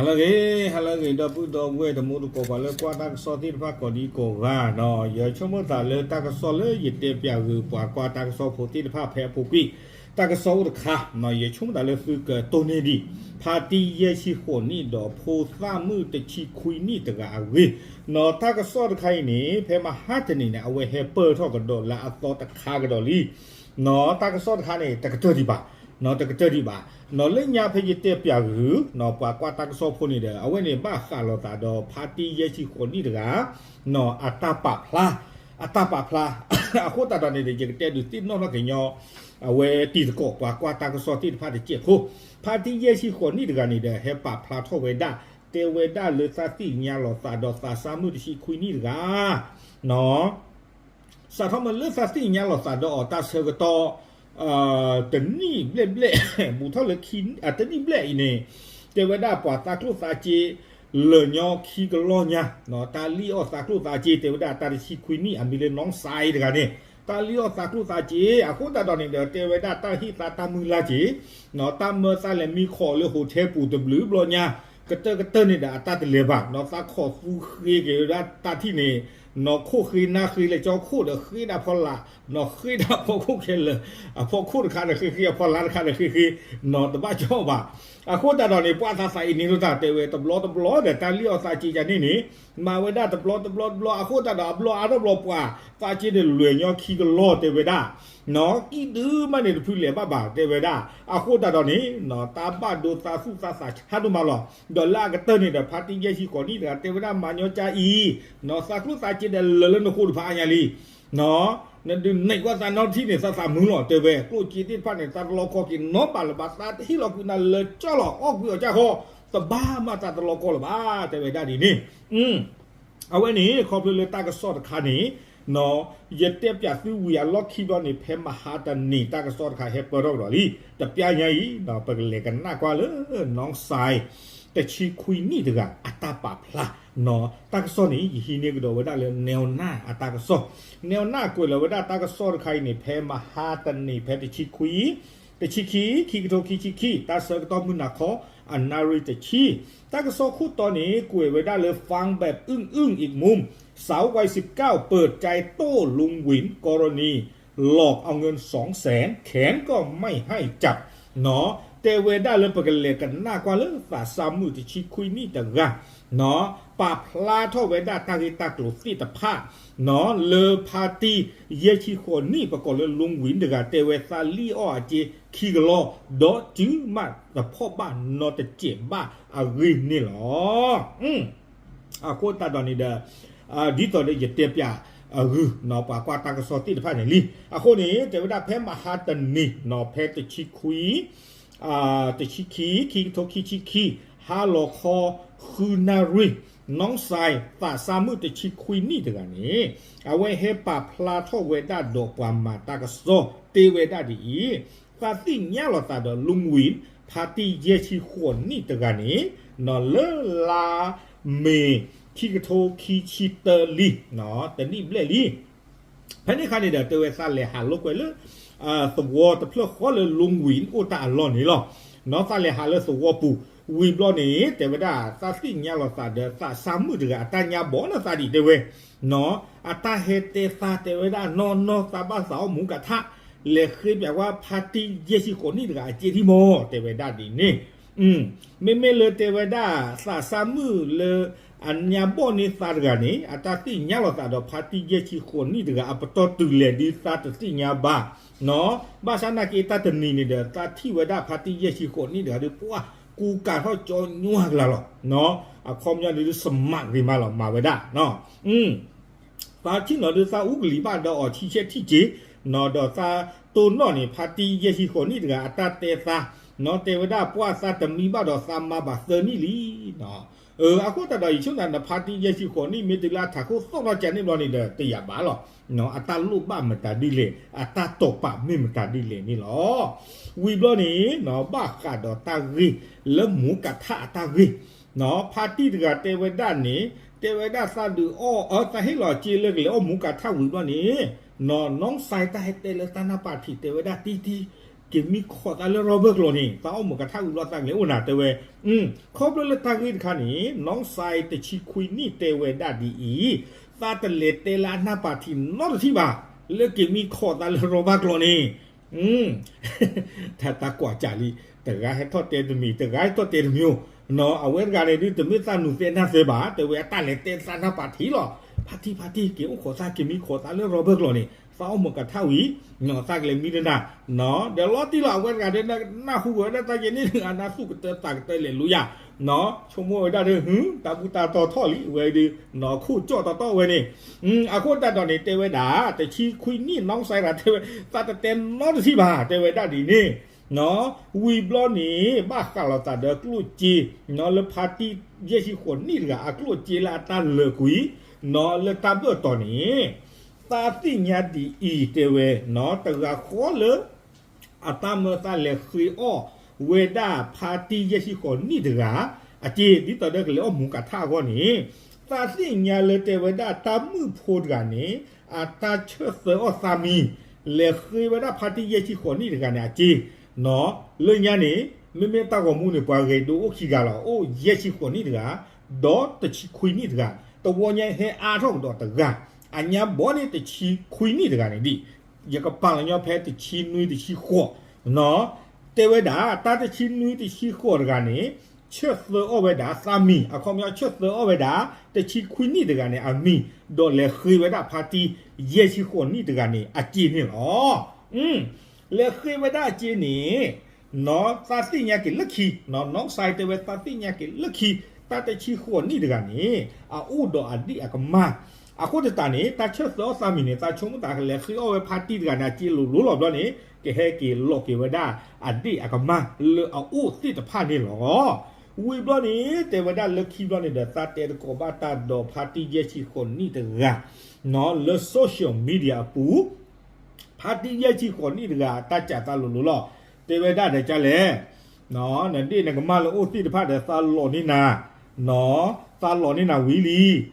ဟါလၢအဂ့ၤ, ဟါလၢအဂ့ၤ ဒီပုၢ်ဒီဝဲၢ်တံၤသကိး ပှၤလၢကွၢ်တၢ်ကစီၣ်သ့ၣ်တဖၣ်ကိးဒံကိးဂၤနီၤ, ယဆိကမိၣ်သးလၢတၢ်ကစီၣ်လၢယတဲပၠးဂ့ၤ ပှၤကွၢ်တၢ်ကစီၣ်ဖိသ့ၣ်တဖၣ်ဖဲအပူၤကွံာ် တၢ်ကစီၣ်အိၣ်တခါနီၤ, ယဆိကမိၣ်သးလၢသုကတိၢ်န့ၢ်ဒံး ဖါတံၢ်ယဲၢ်ဆံဃိးနံၣ်ဒီးဖိသၣ်မုၣ်တဆံခွံနံၣ်တဂၤအဂ့ၢ်နီၤ, တၢ်ကစီၣ်တခါအံၤန့ၣ် ဖဲမဟါတနံၤန့ၣ် အဝဲဟဲပၢၢ်ထီၣ်ကဒီးလၢအသီတခါကဒီးလံ နီၤ, တၢ်ကစီၣ်တခါန့ၣ် တကတၢၢ်ဒံးဘၣ်, နီၤ, တကတၢၢ်ဒံးဘၣ်, နီၤ, လၢညါဖဲယတဲပၠးဂ့ၤနီၤ ပှၤကွၢ်တၢ်ကစီၣ်ဖိန့ၣ်ဒီး အဝဲန့ၣ်ဘၣ်ဃးလိာ်သးဒီးဖါတံၢ်ယဲၢ်ဆံဃိးနံၣ်တဂၤ နီၤ အတၢ်ပာ်ဖျါ, အတၢ်ပာ်ဖျါ, အဃိသတးဒီးန့ၣ်ဒီး ယကတဲဒုးသ့ၣ်နီၣ်ထီၣ်ကညီ အဝဲတံၤသကိး ပှၤကွၢ်တၢ်ကစီၣ်သ့ၣ်တဖၣ်တစဲးဖိ, ဖါတံၢ်ယဲၢ်ဆံဃိးနံၣ်တဂၤန့ၣ်ဒီး ဟဲပာ်ဖျါထီၣ်ဝဲဒၣ် တဲဝဲဒၣ်လၢသးသ့ၣ်ညါလိာ်သးဒီးသးစၢ်မုၣ်တဆံခွံနံၣ်တဂၤ နီၤ စးထီၣ်မ့ၢ်လၢသးသ့ၣ်ညါလိာ်သးဒီးအီၤတၢ်ဆၢကတီၢ် တနံၣ်ဘျဲၣ်ဘျဲၣ် ဘူးထီၣ်လၢ တနံၣ်ဘျဲၣ်အံၤန့ၣ် တဲဝဲဒၣ်ပှၤသးကျိၣ်သးစ့ လၢာ်ညီခံကလီၢ်ညါ တၢ်လံၣ်အီၣ်သးကျိၣ်သးစ့ တဲဝဲဒၣ်တၢ်တဆံခွံနံၣ် အမံၤလၢနီၢ်စဲတဂၤန့ၣ် တၢ်လံၣ်အီၣ်သးကျိၣ်သးစ့ အဃိသတးဒီးန့ၣ်ဒီး တဲဝဲဒၣ်တၢ်ဟ့ၣ်သးတၢ်မုၢ်လၢ်စ့ တၢ်မၢသးလဲၤမံခီၣ်လၢ hotel ပူၤတဘျုးဘျီညါ ကတၢၢ်ကတၢၢ်န့ၣ်ဒီး အတၢ်တလဲၤဘၣ် နီၤ သးခိးသူဃ့က့ၤဝဲဒၣ်တၢ်ထံၣ်န့ၣ် နီၤ ခိၣ်ဃ့နၢ်ဃ့လဲၤကၠီခိၣ်ဒီးဃ့ဒၣ်ဖီလာ် နီၤ ဃ့ဒၣ်ဖီခိၣ်ခဲလၢာ် အဖီခိၣ်တခါဒီးဃ့ဃ့ အဖီလာ်တခါဒီးဃ့ဃ့ နီၤ တဘၣ်ကၠီဘၣ်. အဃိသတးဒီးန့ၣ် ပှၤသးသးအံၤန့ၣ်လိာ်သး တဲဝဲတဘျီတဘျီဒီး တၢ်လံၣ်အီၣ်သးစ့ယၤန့ၣ်န့ၣ် မၤဝဲဒၣ်တဘျီတဘျီတဘျီ အဃိသတးဒီးအဘျီအါထီၣ်ဘျီပှၤ သးစ့န့ၣ်လၢာ်ညီခံကလီၢ်တဲဝဲဒၣ် နီၤကံၣ်ဒုမးန့ၣ်တဖုလဲၤဘၣ်ဘၣ်တဲဝဲဒၣ် အဃိသတးဒီးန့ၣ် နီၤ တၢ်ဘၣ်ဒိသးသူၣ်သးသးဆါဒိၣ်မးလီၤ. ဒီးလၢအကတၢၢ်န့ၣ်ဒီး ဖါတံၢ်ယဲၢ်ဆံဃိးနံၣ်တဂၤတဲဝဲဒၣ် မၤညီကါအံၤ နီၤ သးကျိၣ်သးစ့ဒီးလၢာ်လၢနဃိတဖၣ်အါညါလံ နီၤ နဒုးနဲၣ်ကွၢ်သးနီတထံၣ်န့ၣ် သးသးမုာ်လီၤတဲဝဲ ကျိၣ်စ့သ့ၣ်တဖၣ်န့ၣ် သးတလီခီက့ၤနီတဘျီလၢၤဘၣ် သးတဟ့ၣ်လီၤကွံာ်နၤလၢာ်ကၠီလီၤ အီၣ်ကွံာ်အီၤကၢ်ဃီ တဘၣ်မးသးတလီခီလၢၤဘၣ် တဲဝဲဒၣ်ဒ်န့ၣ် အဝဲန့ၣ် ခီဖျိလၢတၢ်ကစီၣ်တခါန့ၣ် နီၤ ယတဲပၠးသုဝံၤအလီၢ်ခံဘျီန့ၣ် ဖဲမဟါတနံၤ တၢ်ကစီၣ်တခါဟဲပၢၢ်ထီၣ်ကဒီးလံ တပျၢ်ညါအံၤ နီၤ ပကလဲၤကနၣ်ကွၢ်လၢ နီၢ်စဲ တဆံခွံနံၣ်တဂၤ အတၢ်ပာ်ဖျါ နီၤ တၢ်ကစီၣ်န့ၣ် ယဟံးန့ၢ်ကဒီးဝဲဒၣ်လၢ နဲလ်နၢ် အတၢ်ကစီၣ် နဲလ်နၢ် ကွဲးလီၤဝဲဒၣ်တၢ်ကစီၣ်တခါအံၤန့ၣ် ဖဲမဟါတနံၤ ဖဲတဆံခွံ တဆံခံ ခံကထိခံဆံခံ တၢ်ဆၢကတီၢ်မုၢ်နၤခီ အနၣ်ရံၣ်တဆံ တၢ်ကစီၣ်ခိၣ်တီန့ၣ် ကွဲးဝဲဒၣ်လၢ ฟังแบบอึ้งๆ อีกมุม สาววัยสิบเก้าเปิดใจโต้ลุงวินกรณีหลอกเอาเงินสองแสน แขนก็ไม่ให้จับ နီၤ တဲဝဲဒၣ်လၢပကလဲၤကနၣ်ကွၢ်လၢသးစၢ်မုၣ်တဆံခွံနံၣ်တဂၤ နီၤ ပာ်ဖျါထီၣ်ဝဲဒၣ်တၢ်ဂ့ၢ်တၢ်ကျိၤသ့ၣ်တဖၣ် နီၤ လၢဖါတံၢ်ယဲၢ်ဆံဃိးနံၣ် ပကိးလၢ လူဝံၣ် တဂၤ တဲဝဲသးလံၣ်အီၣ်အစ့ခံကလီၢ် ဒီးတုၤမးတဖီၣ်ဘၣ်နီတစဲးဘၣ်အဂ့ၢ်န့ၣ်လီၤ. အဃိသတးဒီးန့ၣ်ဒီး ဒ်သိးဒီးယတဲပၠးအဂုၤ နီၤ ပှၤကွၢ်တၢ်ကစီၣ်သ့ၣ်တဖၣ်န့ၣ်လံ. အဃိန့ၣ် တဲဝဲဒၣ်ဖဲမဟါတနံၤ နီၤ ဖဲတဆံခွံ တဆံခံ ခံကထိခံဆံခံ ဟါလီၤခီ ဃုနၣ်ရံၣ် နီၢ်စဲ သးစၢ်မုၣ်တဆံခွံနံၣ်တဂၤန့ၣ် အဝဲဟဲပာ်ဖျါထီၣ်ဝဲဒၣ်ဒီးပှၤမၤတၢ်ကစီၣ် တဲဝဲဒၣ်ဒ်အံၤ, သးသ့ၣ်ညါလိာ်သးဒီး လူဝံၣ် ဖါတံၢ်ယဲၢ်ဆံဃိးနံၣ်တဂၤန့ၣ် နီၤ လၢလါမ့ၤ ခံကထိခံဆံတၢလံ တနံၣ်ဘျဲၣ်လံ. ဖဲန့ၣ်အခါန့ၣ်ဒီး တဲဝဲသးလဲၤဟးလိာ်ကွဲလၢ သဝီတဖျၢၣ်ဃီလၢလူဝံၣ်အိၣ်တၢ်အလီၢ်န့ၣ်လီၤ. နီၤ သးလဲၤဟးလၢသဝီပူၤ ဝံၤဘျီန့ၣ် တဲဝဲဒၣ် သးသ့ၣ်ညါလိာ်သးဒီး သးစၢ်မုၣ်တဂၤအတၢ်ညါဘီၣ်လၢသးဒံးတဲဝဲ နီၤ အတၢ်ဟဲတဲသးတဲဝဲဒၣ် နီၢ်နီၢ် သးဘၣ်သးအီၣ်မူကးထၣ် လဲၤဃ့ပၠးကွၢ်ဖါတံၢ်ယဲၢ်ဆံဃိးနံၣ်တဂၤအစ့ထံၣ်မီၢ် တဲဝဲဒၣ်ဒ်န့ၣ် မ့မ့ၢ်လၢတဲဝဲဒၣ် သးစၢ်မုၣ်လၢအညါဘီၣ်န့ၢ်သးတဂၤန့ၣ် အတၢ်သ့ၣ်ညါလိာ်သးဒီးဖါတံၢ်ယဲၢ်ဆံဃိးနံၣ်တဂၤ အပတီၢ်တုၤလဲၣ်ဒုးသးတသ့ၣ်ညါဘၣ် နီၤ ဘၣ်ဆၣ်နာ်က့တၢ်တနံၤန့ၣ်ဒီး သးထံၣ်ဝဲဒၣ်ဖါတံၢ်ယဲၢ်ဆံဃိးနံၣ်တဂၤဒီး ပှၤကူကၤထီၣ်ကၠီညါကလၤလီၤ. အခီပညီန့ၣ်ဒုး စမးဂ့ၤမးလီၤ မၤဝဲဒၣ် သးထံၣ်နီၤဒုးသးအူကလံၤဘၣ်ဒီးအီၤထံဆဲးထံၣ်က့ၤ နီၤ ဒီးသးတိၢ်နီၣ်န့ၣ် ဖါတံၢ်ယဲၢ်ဆံဃိးနံၣ်တဂၤအတၢ်တဲသး နီၤ တဲဝဲဒၣ်ပှၤသးတမံဘၣ်ဒီး သးမါဘၣ်သၢနံၣ်လံ. အဃိသတးဒီး ယဆိကမိၣ်နဖါတံၢ်ယဲၢ်ဆံဃိးနံၣ် မ့ၢ်တုၤလၢအထးခိၣ်သီၣ်ထီၣ်ကန့ၣ်ဘျီန့ၣ်ဒီး တယာ်ဘၣ်လီၤ. အတၢ်လိၣ်ဘၣ်မတၤဒ်လဲၣ် အတၢ်တိာ်ပာ်မ့ၢ်မတၤဒ်လဲၣ်န့ၣ်လီၤ. ဝံၤဘျီန့ၣ် ဘၣ်ဃးဒီးတၢ်ဂ့ၢ်လၢမူကးထၣ်အတၢ်ဂ့ၢ် ဖါတံၢ်တဂၤတဲဝဲဒၣ်န့ၣ် တဲဝဲဒၣ်သးဒုးအီၣ် သးဟ့ၣ်လီၤစ့လၢကလဲၤအီၣ်မူကးထၣ်ဝံၤဘျီန့ၣ် နီၢ်နီၢ်စဲတၢ်ဟဲတဲလၢတၢ်နၢ်ပၢၢ်ထံးတဲဝဲဒၣ်တံၢ်တံၢ် က့ၤမံခိးသးလၢရီဘၢၣ်ကျိာ်န့ၣ် သးအိၣ်မုာ်ကထါဝံၤဘျီသးကလဲၤအိၣ်နၤ တဲဝဲ. ခီဖျိလၢတၢ်ဂ့ၢ်တခါန့ၣ် နီၢ်စဲတဆံခွံနံၣ်တဲဝဲဒၣ်ဒ်အံၤ, သးတလဲၤတဲလၢအနၢ်ပၢၢ်ထံနီတထံၣ်ဘၣ်, လၢက့ၤမံခိးသးလၢရီဘၢၣ်ကျိာ်န့ၣ် တၢ်တၢ်ကွၢ်ကၢ်လံ, တဂၤဟဲထီၣ်တဲတမံၤ တဂၤဟဲထီၣ်တဲတမံၤ, အဝဲတဂၤန့ၣ်ဒုး တမ့ၢ်သးနုာ်သဲနၢ်သဲဘၣ်, တဲဝဲအတၢ်လဲၤတဲသးနၢ်ပၢၢ်ထံလီၤ. ဖါတံၢ်ဖါတံၢ် က့ၤအိၣ်ခိးသး က့ၤမံခိးသးလၢရီဘၢၣ်ကျိာ်န့ၣ် သးအိၣ်မုာ်ကထါဝံၤ သးကလဲၤမံလၢနၤ, ဒီးလီၤတံၢ်လီၤ အဝဲတဂၤဒီး နၢ်ဟူဝဲဒၣ်တၢ်ယဲန့ၣ် အနၢ်သူၣ်ကတၢသးကတၢလဲၤလူၤယၤ, ဆိကမိၣ်ဝဲဒၣ်ဒီး တၢ်ဘူၣ်တၢ်တီၤထီၣ်လံ ဝဲဒီး ခိၣ်ကၠီၣ်တီတီဝဲန့ၣ် အဃိသတးဒီးန့ၣ် တဲဝဲဒၣ် တဆံခွံနံၣ်နီၢ်စဲတဂၤတဲဝဲ သးတတဲနီတထံၣ်ဘၣ် တဲဝဲဒၣ်ဒ်န့ၣ်, ဝံၤဘျီန့ၣ် ဘၣ်ဃးလိာ်သးဒီးကျိၣ်စ့ လၢဖါတံၢ်ယဲၢ်ဆံဃိးနံၣ်တဂၤ အကျိၣ်စ့လၢအတၢ်လၢာ်ကွံာ် လၢတၢ်ဘၢၣ်တီၤန့ၣ် သးသ့ၣ်ညါဒ်အံၤ တဲဝဲ တဂၤဃီလၢ အတၢ်မၢသးလဲၤဃ့အီၣ်ဝဲဒၣ်ဖါတံၢ်ယဲၢ်ဆံဃိးနံၣ်တဂၤ အစ့ ဒ်သိးဒီးကလဲၤအီၣ်မုာ်ကထါအဂီၢ်န့ၣ်, သးသ့ၣ်ညါလၢတဲဝဲဒၣ်တၢ်မုၣ်ဖိတဂၤန့ၣ် အတၢ်ဆၢသၢအီၣ်သးမံၤ လဲၤဃ့ဝဲဒၣ်ဖါတံၢ်ယဲၢ်ဆံဃိးနံၣ်တဂၤန့ၣ် အစ့ လၢညါန့ၣ် မ့မ့ၢ်တၢ်ဂီၤမူန့ၣ် ပှၤဂဲၤဒိအိၣ်ခံဂၤလီၤ, အိၣ်ယဲၢ်ဆံဃိးနံၣ်တဂၤ ဒီးတဆံခွံနံၣ်တဂၤ, တဝီညါဟဲအါထီၣ်ကဒီးတဂၤ, အညါဘီန့ၣ်တဆံခွံနံၣ်တဂၤန့ၣ်ဒ် ယကပာ်လီၤညီဖဲတဆံနွံတဆံဃိး, တဲဝဲဒၣ် တၢ်တဆံနွံတဆံဃိးတဂၤန့ၣ် ဆၢသၢအီၣ်ဝဲဒၣ်သးမံၤ, အခီပညီဆၢသၢအီၣ်ဝဲဒၣ် တဆံခွံနံၣ်တဂၤန့ၣ်အမံၤ, ဒီးလဲၤဃ့ဝဲဒၣ်ဖါတံၢ်ယဲၢ်ဆံဃိးနံၣ်တဂၤန့ၣ် အစ့န့ၣ်လီၤ. လဲၤဃ့ဝဲဒၣ်အစ့န့ၣ် သးသ့ၣ်ညါက့ၤလၢခံ, နီၢ်စဲတဲဝဲ သးသ့ၣ်ညါက့ၤလၢခံ, တၢ်တဆံဃိးနံၣ်တဂၤန့ၣ် အအိၣ်ဒီးအဒ့ၣ်အကမၢ်, အဃိသတးန့ၣ် တၢ်ဆၢသၢအီၣ်သးမံၤန့ၣ် သးဆိကမိၣ်သးကလဲၤဃ့အီၣ်ဝဲဖါတံၢ်တဂၤန့ၣ် အစ့လိၤလိၤလီၤဘျီန့ၣ် ကဟဲက့ၤလီၤက့ၤဝဲဒၣ်အဒ့ၣ်အကမၢ်လၢအအိၣ်သ့ၣ်တဖၣ်န့ၣ်လီၤ. ဝံၤဘျီန့ၣ် တဲဝဲဒၣ်လၢခံဘျီန့ၣ်ဒီး သးတဲသကိးဘၣ်တၢ်ဒီးဖါတံၢ်ယဲၢ်ဆံဃိးနံၣ်တဂၤ လၢ social media အပူၤ ဖါတံၢ်ယဲၢ်ဆံဃိးနံၣ်တဂၤ တၢ်စံးသးလိၤလိၤလီၤ. တဲဝဲဒၣ်ဒီးကလဲၣ်, နဒ့ၣ်နကမၢ်လၢအိၣ်သ့ၣ်တဖၣ်ဒီးသးလီၤန့ၢ်နၤ, သးလီၤန့ၢ်နၤဝံၤလံ, ဒီး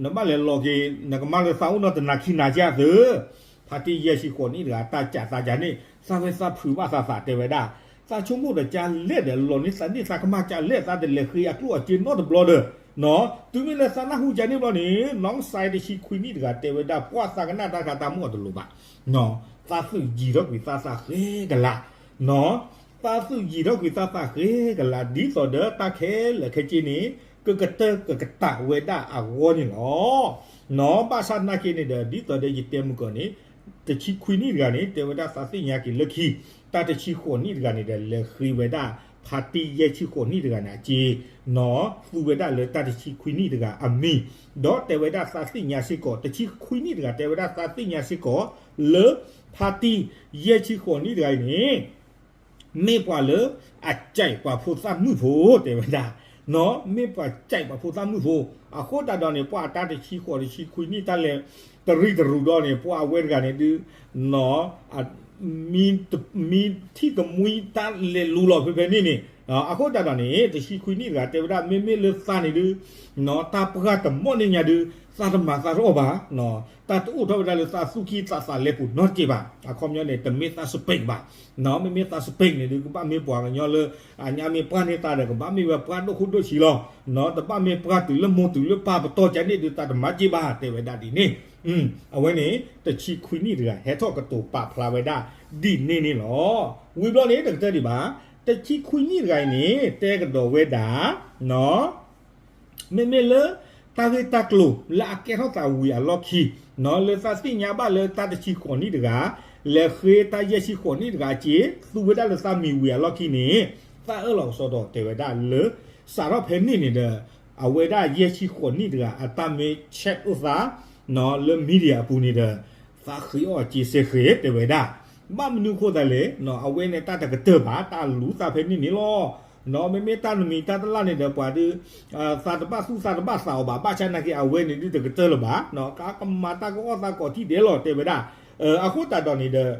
နဘၣ်လဲၤလီၤက့ၤ နကမၢ်လၢသးအိၣ်နီၢ်တနၤခံနၤကသၢ, ဖါတံၢ်ယဲၢ်ဆံဃိးနံၣ်တဂၤ တၢ်စံးသးကန့ၣ် သးဝဲသးဖုးဘၣ်သးသးတဲဝဲဒၣ်, သးဆိကမိၣ်ဒီးကလဲၣ်ဒီး လီၤန့ၢ်သးန့ၣ်သးကမၢ်ကလဲၣ် သးတလဲၤဃ့အကျိၣ်အစ့နီတဘျီဒီး တုၤမ့ၢ်လၢသးနၢ်ဟူကန့ၣ်ဘျီန့ၣ် နီၢ်စဲတဆံခွံနံၣ်တဂၤတဲဝဲဒၣ် ပှၤသးကနၣ်တၢ်ခါတၢ်မုၢ်အတလိၤဘၣ်, သးသုးယံၤထီၣ်ကွံာ်သးသးဃဲကလး, သးသုးယံၤထီၣ်ကွံာ်သးသးဃဲကလး ဒ်သိးဒီးတၢ်ခဲလၢာ်ခဲဆ့န့ၣ် ကကတၢၢ်ကကတၢၢ်ဝဲဒၣ်အဂီၢ်န့ၣ်လီၤ. ဘၣ်ဆၣ်နာ်က့န့ၣ်ဒီး ဒ်သိးဒီးယတဲမုၢ်ကီၢ်န့ၣ် တဆံခွံနံၣ်တဂၤန့ၣ် တဲဝဲဒၣ်သးသ့ၣ်ညါက့ၤလၢခံ, တၢ်တဆံဃိးနံၣ်တဂၤန့ၣ်ဒီး လဲၤဃ့ဝဲဒၣ် ဖါတံၢ်ယဲၢ်ဆံဃိးနံၣ်တဂၤန့ၣ်အစ့, သူဝဲဒၣ်လၢတၢ်တဆံခွံနံၣ်တဂၤအမံၤ, ဒီးတဲဝဲဒၣ်သးသ့ၣ်ညါစ့ၢ်ကီး တဆံခွံနံၣ်တဂၤ တဲဝဲဒၣ်သးသ့ၣ်ညါစ့ၢ်ကီး လၢဖါတံၢ်ယဲၢ်ဆံဃိးနံၣ်တဂၤအံၤန့ၣ် မ့ၢ်ပှၤလၢအစဲးပှၤဖိသၣ်မုၣ်ဖိ တဲဝဲဒၣ်, မ့ၢ်ပှၤစဲးပှၤဖိသၣ်မုၣ်ဖိ, အဃိသတးဒီးန့ၣ် ပှၤအတၢ်တဆံဃိး တဆံခွံနံၣ်တၢ်လဲၤတရံးတရူးဒီးန့ၣ် ပှၤအဝဲတဂၤန့ၣ်ဒုး မံထံၣ်ကမှံတၢ်လဲၤလူၤလီၤဖဲဖဲန့ၣ်န့ၣ်, အဃိသတးဒီးန့ၣ် တဆံခွံနံၣ်တဂၤတဲဝဲဒၣ် မ့မ့ၢ်လၢသးန့ၣ်ဒုး တၢ်ပှၢ်တမီၣ်န့ၢ်ညါဒုး သးတမၤသးတအီၣ်ဘၣ်, တၢ်တအိၣ်ထီၣ်ဝဲဒၣ်လၢသးသူၣ်ကံၢ်သးသးလဲပူၤနီတက့ၢ်ဘၣ်, အခီပညီန့ၣ် တမ့ၢ်သးစပ့းဘၣ်, မ့မ့ၢ်သးစပ့းန့ၣ်ဒုး ကဘၣ်မ့ၢ်ပှၤကညီလၢ အညါမ့ၢ်ပှၢ်န့ၢ်သးဒီး ကဘၣ်မ့ၢ်ဝဲပှၢ်ဒိၣ်ခိၣ်ဒိၣ်ဆံးလီၤ, တဘၣ်မ့ၢ်ပှၢ်တုၤလၢမိၢ်တုၤလၢပၢ်ပတီၢ်ကန့ၣ်ဒုး သးတမၤက့ၢ်ဘၣ် တဲဝဲဒၣ်ဒ်န့ၣ်, အဝဲန့ၣ် တဆံခွံနံၣ်တဂၤ ဟဲထီၣ်ကတိၤပာ်ဖျါဝဲဒၣ်ဒ်န့ၣ်န့ၣ်လီၤ. ဝံၤဘျီန့ၣ် တကတၢၢ်ဒံးဘၣ်, တဆံခွံနံၣ်တဂၤအံၤန့ၣ် တဲကဒီးဝဲဒၣ် မ့မ့ၢ်လၢတၢ်ဂ့ၢ်တၢ်ကျိၤလၢအကဲထီၣ်သးဝံၤအလီၢ်ခံ, လၢသးသ့ၣ်ညါဘၣ်လၢတၢ်တဆံဃိးနံၣ်တဂၤ လဲၤဃ့တၢ်ယဲၢ်ဆံဃိးနံၣ်တဂၤအစ့ သူဝဲဒၣ်လၢသးမံၤဝံၤအလီၢ်ခံန့ၣ် သးအၢၣ်လီၤကစီဒီးတဲဝဲဒၣ်လၢ စးထီၣ်ဖဲန့ၣ်န့ၣ်ဒီး အဝဲဒၣ်ယဲၢ်ဆံဃိးနံၣ်တဂၤ အတၢ်မ့ၢ် chat အိၣ်သး လၢ media အပူၤန့ၣ်ဒီး သးဃ့အီၣ်အစ့စဲဃဲၤတဲဝဲဒၣ်, ဘၣ်မနုၤအဃိသတးလဲၣ်, အဝဲန့ၣ်တၢ်တကတၢၢ်ဘၣ် တၢ်လူၤသးဖဲန့ၣ်န့ၣ်လီၤ. မ့မ့ၢ်တၢ်တမံၤတၢ်တလၣ်န့ၣ်ဒီး ပှၤဒုး သးတဘၣ်သူၣ်သးတဘၣ်သးအီၤဘၣ်, ဘၣ်ဆၣ်နာ်က့အဝဲန့ၣ်ဒုးတကတၢၢ်လၢၤဘၣ်, ကမၤတၢ်ကအီၣ်သးကိးထံၣ်ဒဲးလီၤ တဲဝဲဒၣ်. အဃိသတးဒီးန့ၣ်ဒီး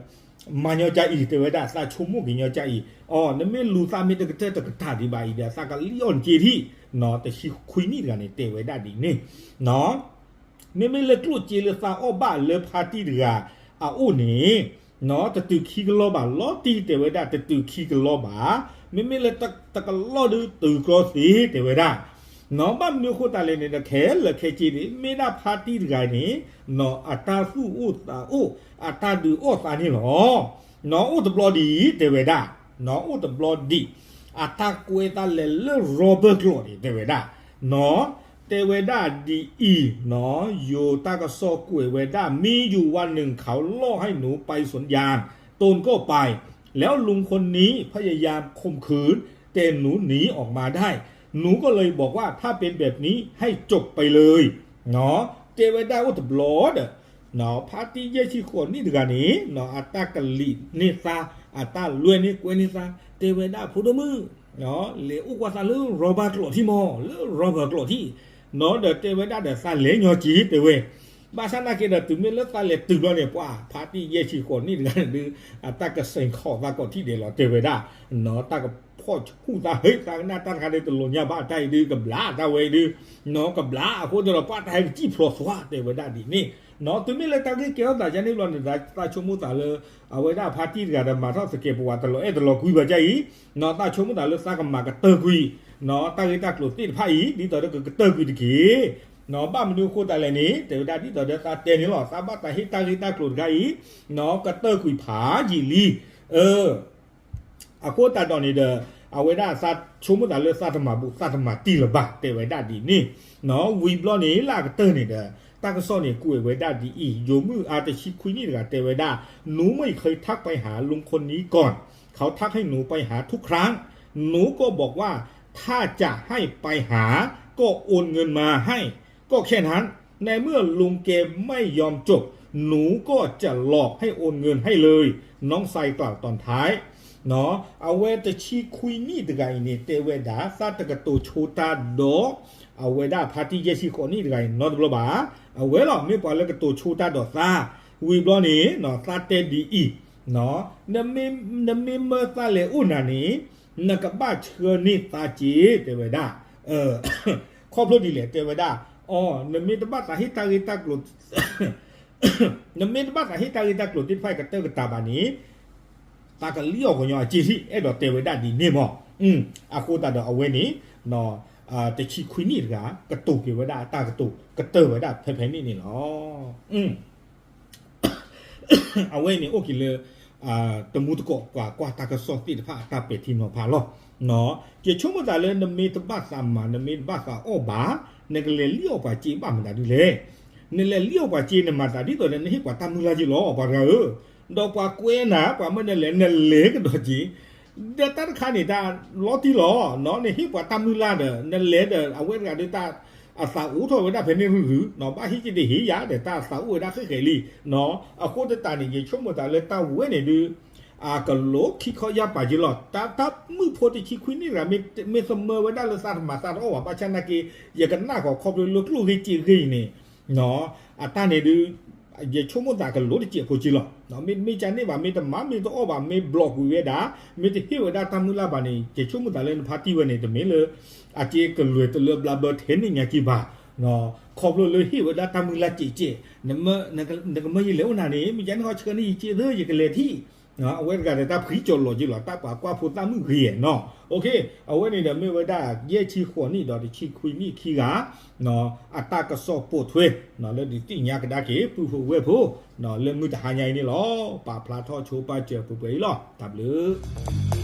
မၤညီကအံၤ တဲဝဲဒၣ် သးဆိကမိၣ်က့ၤညီကအံၤ, အီ နမ့ၢ်လူၤသးမ့ၢ်တကတၢၢ်တကတၢၢ်ဒံးဘၣ်အံၤဒီး သးကလံၣ်အီၣ်နစ့ထံၣ်, တဆံခွံနံၣ်တဂၤန့ၣ် တဲဝဲဒၣ်ဒ်န့ၣ် မ့မ့ၢ်လၢကျိၣ်စ့လၢသးအီၣ်ဘၣ်လၢဖါတံၢ်တဂၤအအိၣ်န့ၣ် တတုၤခံကလီဘၣ် လီၤတံၢ်တဲဝဲဒၣ် တတုၤခံကလီဘၣ်, မ့မ့ၢ်လၢတကလီဒုးတုၤကျီသ့တဲဝဲဒၣ်, နီၢ် ဘၣ်မနုၤအဃိသတးလဲၣ်န့ၣ်ဒီး ခဲလၢာ်ခဲဆ့န့ၣ် မ့ၢ်ဒၣ်ဖါတံၢ်တဂၤန့ၣ် နီၢ် အတၢ်သူၣ်အိၣ်သးအိၣ် အတၢ်ဒုးအီၣ်သးန့ၣ်လီၤ. နီၢ် အိၣ်တဘျီဒံးတဲဝဲဒၣ်, နီၢ် အိၣ်တဘျီဒံး အတၢ်ကွဲးသးလဲၤလၢ rubber ကျိးန့ၣ် တဲဝဲဒၣ်, နီၢ် တဲဝဲဒၣ်ဒ်အံၤ, နီၢ် ယိၤတၢ်ကစီၣ်ကွဲးဝဲဒၣ် มีอยู่วันหนึ่งเขาหลอกให้หนูไปสวนยาง ตนก็ไป แล้วลุงคนนี้พยายามข่มขืน แต่หนูหนีออกมาได้ หนูก็เลยบอกว่าถ้าเป็นแบบนี้ให้จบไปเลย နီၢ် တဲဝဲဒၣ်အိၣ်တဘျီဒီး နီၢ် ဖါတံၢ်ယဲၢ်ဆံဃိးနံၣ်တဂၤန့ၣ် နီၢ် အတၢ်ကလံၤန့ၢ်သး အတၢ်လွဲန့ၢ်ကွဲန့ၢ်သး တဲဝဲဒၣ်ဖိဒိၣ်မုၣ် နီၢ် လဲၤအိၣ်ကွၢ်သးလၢ rubber ကျိးထံၣ်မး လၢ rubber ကျိးထံၣ်, နီၢ် ဒီးတဲဝဲဒၣ်ဒီးသးလဲၤညီက့ၤတဲဝဲ, ဘၣ်ဆၣ်နာ်က့ဒီးတုၤမ့ၢ်လၢသးလဲၤတုၤဘျီန့ၣ် ပှၤဖါတံၢ်ယဲၢ်ဆံဃိးနံၣ်တဂၤန့ၣ်ဒုး အတၢ်ကစဲးခီၣ်သးကိးထံၣ်ဒဲးလီၤတဲဝဲဒၣ်, နီၢ် တၢ်ကဖီၣ်ဟူၣ်သးဟ့ၣ်သးကနၣ်တၢ်တခါဒုးတလိၣ်ညါဘၣ်တၢ်အံၤဒုး ကဘျါတၢ်ဝဲအံၤဒုး, နီၢ် ကဘျါအဃိဒီး ပှၤတၢ်ဟဲကစံၣ်ဖျိးသွါတဲဝဲဒၣ်ဒ်န့ၣ်, နီၢ် တုၤမ့ၢ်လၢတၢ်ဂ့ၢ်ကဲထီၣ်သးဒ်န့ၣ်ဘျီန့ၣ် သးဆိကမိၣ်သးလၢ အဝဲဒၣ်ဖါတံၢ်တဂၤဒီးမၤထီၣ်သကဲးပဝးတလီၤအဲၣ်တလီၤကွံဘၣ်ဒ်အံၤ, နီၢ် သးဆိကမိၣ်သးလၢသးကမၤကတၢၢ်ကွံာ် နီၢ် တၢ်ဂ့ၢ်တၢ်ကျိၤသ့ၣ်တဖၣ်အံၤ ဒ်သိးဒီးကကတၢၢ်ကွံာ်တက့ၢ်, နီၢ် ဘၣ်မနုၤအဃိသတးလဲၣ်န့ၣ် တဲဝဲဒၣ်ဒ်သိးဒီးသးတဲန့ၣ်လီၤ သးဘၣ်သးဟ့ၣ်တၢ်ဂ့ၢ်တၢ်ကျိၤတခါအံၤ နီၢ် ကတၢၢ်ကွံာ်ဖးယံာ်လံ အဃိသတးဒီးန့ၣ်ဒီး အဝဲဒၣ်သးဆိကမိၣ်သးလၢသးတမၤဘူးသးတမၤတံၢ်လၢၤဘၣ် တဲဝဲဒၣ်ဒ်န့ၣ်, နီၢ် ဝံၤဘျီန့ၣ် လၢအကတၢၢ်န့ၣ်ဒီး တၢ်ကစီၣ်န့ၣ်ကွဲးဝဲဒၣ်ဒ်အံၤ, ယိၤမုၣ်အါတဆံခွံနံၣ်တဂၤတဲဝဲဒၣ်, หนูไม่เคยทักไปหาลุงคนนี้ก่อน เขาทักให้หนูไปหาทุกครั้ง หนูก็บอกว่าถ้าจะให้ไปหาก็โอนเงินมาให้ ก็แค่นั้น ในเมื่อลุงแกไม่ยอมจบ หนูก็จะหลอกให้โอนเงินให้เลย น้องไซกล่าวตอนท้าย နီၢ် အဝဲတဆံခွံနံၣ်တဂၤအံၤန့ၣ် တဲဝဲဒၣ် သးတကတိၤဆိတၢ်ဒီး အဝဲဒၣ်ဖါတံၢ်ယဲၢ်ဆံဃိးနံၣ်တဂၤအံၤနီတဘျီဘၣ်, အဝဲလီၤ မ့ၢ်ပှၤလၢကတိၤဆိတၢ်ဒီးသး, ဝံၤဘျီန့ၣ် နီၢ် သးတဲဒ်အံၤ, နီၢ် နမ့ၢ်မၢသးလဲၤအိၣ်နၤန့ၣ် နကဘၣ်ဆှၢန့ၢ်သးက့ၤ တဲဝဲဒၣ်, ခီဖျိဒ်လဲၣ် တဲဝဲဒၣ်, အိ နမ့ၢ်တဘၣ်သးဟ့ၣ်တၢ်ဂ့ၢ်တၢ်ကျိၤ နမ့ၢ်တဘၣ်သးဟ့ၣ်တၢ်ဂ့ၢ်တၢ်ကျိၤသ့ၣ်တဖၣ်ကတၢၢ်ကတၤဘၣ်န့ၣ်, သးကလံၣ်အီၣ်ကညီအစ့ထံၣ် အဲၣ်ဒိးတဲဝဲဒၣ်ဒ်န့ၣ်မး, အဃိသတးဒီးအဝဲန့ၣ် တဆံခွံနံၣ်တဂၤ ကတိၤက့ၤဝဲဒၣ်အတၢ်ကတိၤ ကတၢၢ်ဝဲဒၣ်ဖဲဖဲန့ၣ်န့ၣ်လီၤ. အဝဲန့ၣ်အိၣ်က့ၤလၢ တမူတကိး ပှၤကွၢ်တၢ်ကစီၣ်သ့ၣ်တဖၣ်အတၢ်ပဲာ်ထံနီၤဖးလီၤ. ယဆိကမိၣ်သးလၢနမ့ၢ်တဘၣ်သးမၤ နမ့ၢ်တဘၣ်သးအီၣ်ဘၣ် နကလဲၤလံၣ်အီၣ်ပှၤစ့ဘၣ်မတၤဒ်လဲၣ်. နလဲၤလံၣ်အီၣ်ပှၤစ့ နမၤသးဒ်သိးဒီးနဟ့ၣ်ပှၤတၢ်မုၢ်လၢ်က့လီၤ ပှၤတဂၤဧၢ, ဒီးပှၤကွဲနၤ ပှၤမၢနလဲၤ နလဲၤကဒီးက့ၤ ဒီးတၢ်တခါန့ၣ် တၢ်လီၤတံၢ်လီၤ နဟ့ၣ်ပှၤတၢ်မုၢ်လၢ်ဒီး နလဲၤဒီး အဝဲတဂၤဒီးတၢ် အသးအိၣ်ထီၣ်ဝဲဒၣ်ဖဲန့ၣ်ရုရု ဘၣ်ဟ့ၣ်က့ၤတဟ့ၣ်ယၤဒီး တၢ်အသးအိၣ်ဝဲဒၣ်ဃဲၣ်ဃဲၣ်လံ. အဃိသတးန့ၣ် ယဆိကမိၣ်သးလၢတၢ်ဝဲန့ၣ်ဒုး အကလိခံခီယၢ်ပာ်က့လီၤ. တၢ်မုၣ်ဖိတဆံခွံနံၣ်တဂၤ မ့ၢ်သမၢဝဲဒၣ်လၢသးတမၤသးတအီၣ်ဘၣ် ဘၣ်ဆၣ်နာ်က့ ယကနၣ်ဃီၤခီဖျိလၢကျိၣ်ဂ့ၢ်စ့ဂ့ၢ်အံၤန့ၣ် အတၢ်န့ၣ်ဒုး ယဆိကမိၣ်သးကလိတစဲးဖိက့လီၤ. မ့တမ့ၢ်ကန့ၣ်ဘၣ် မ့ၢ်တမၤမ့ၢ်တအီၣ်ဘၣ် မ့ၢ်ဘျီၣ်ကွံာ်ဝဲဒၣ် မ့ၢ်တဟ့ၣ်ဝဲဒၣ်တၢ်မုၢ်လၢ်ဘၣ်န့ၣ် ယဆိကမိၣ်သးလၢနဖါတံၢ်ဝဲန့ၣ် တမ့ၢ်လၢ အစ့ကလွဲၤတလၢဘျါဘၢထဲန့ၣ်ညါက့ဘၣ်. ခီဖျိလၢဟ့ၣ်ဝဲဒၣ်တၢ်မုၢ်လၢ်စဲးစဲး နကမၢယလဲၤအိၣ်နၤန့ၣ် မ့ၢ်ကန့ၣ်ဃီဆှၢန့ၢ်ယစ့သၢ ယကလဲၤထံၣ် အဝဲတဂၤဒီးတၢ်ဖှံကၠီၤလီၤက့လီၤ တၢ်ပှၤကွၢ်ဖိသၣ်မုၣ်ဂ့ၤနီၤ. အဝဲန့ၣ်ဒီးမ့ၢ်ဝဲဒၣ် ယဲၢ်ဆံဃိးနံၣ်ဒီးတဆံခွံနံၣ်ခံဂၤ အတၢ်ကစီၣ်ပိာ်ထွဲ လၢဒုးသ့ၣ်ညါကဒါက့ၤ ပုၢ်ဖိဝဲၢ်ဖိ လၢမုၢ်တဟါညါအံၤန့ၣ်လီၤ. ပာ်ဖျါထီၣ်ဆိပာ်စၢၤပှဲၤပှဲၤအံၤလီၤ. တၢ်ဘျုး